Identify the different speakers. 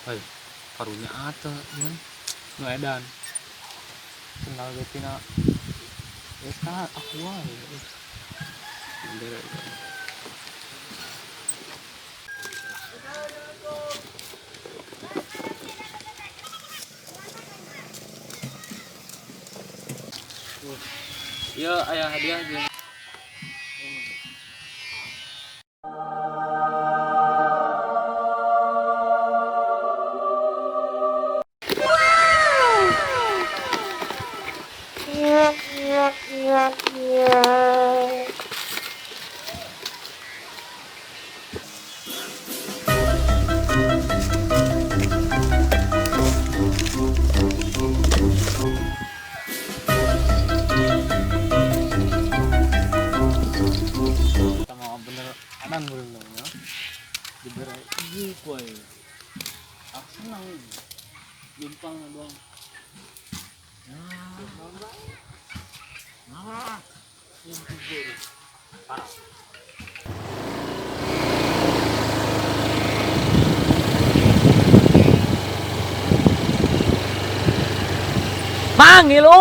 Speaker 1: Hei, karunya atuh gimana? Nu edan. Sendal ge tina eta aqua ya. Bere. Iya, aya hadiah jeung. Sama bener edan bener ya. Dibere ieu ku aing. Aku senang. Jumpang doang. Nah. Parah.
Speaker 2: Mang ngilu.